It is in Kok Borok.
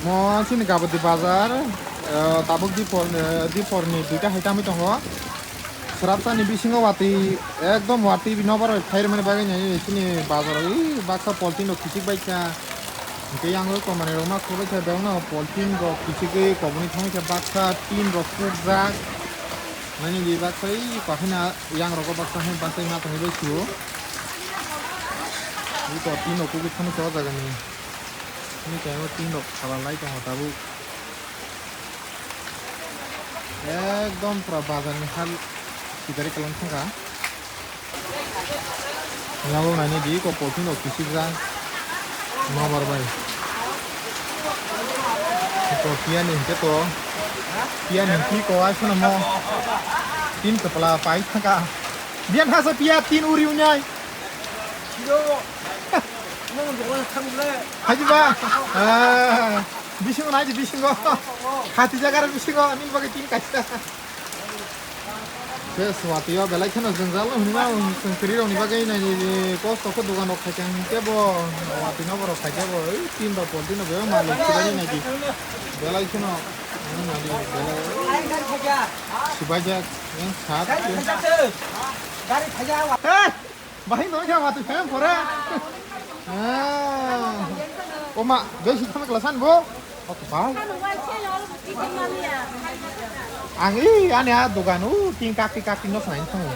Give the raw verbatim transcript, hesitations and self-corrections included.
Mo chini Gabodi bazar, eh, tabuk dipor, eh, dipor ni duita hai tangwi tongo. Srapsa ni bisingo watwi, ekdom watwi nobar bai phairmani bagwi nai chini bazar o, ui, baksa polythene rok kichik bai kha. Hwnkhe yang o komani rok ma khulbai kha, bebak no polythene rok kichigwi koboni thangwi kha, baksa tin rok kukjak. Nani di baksa ui, pakhina yang rogo baksa hai baksa ma tongwi bai sio. Ui, to tin rok kukwi thangwi kha o jaga ni. Hini khe o tin rok khabar lai tongo tabuk. Ekdom pura bazar ni hal sitari kalam thangkha. Yang o naini di ko polythene rok kichik jang. Nobar bai. Ko piyani hingke to. Piyani hingke ko ai sono mo. Tin kapla pai thangkha. Biyan hasa piya tin uri unyai. Haji ba. Ah, bisingo nai di bisingo. Hati jagar bisingo amin bagai tin kaisa. Bes watio belai kheno jwngjal no hwnwi ma chwng kwrwi rokni bagwi naini kosto khe dogan rok khaikha hwnkhe bo watino borok khaikha bo ui tin rok pon tin rok belai malik sibaini naidi belai kheno hwnwi naidi belai sibaijak yang sat. Hey! Bahai no kya mati phem pore. Ah. Oma, besi khama kelasan bo. Oke, bye. Ang i ani a dogan u tin kaki kaki no khnai thango.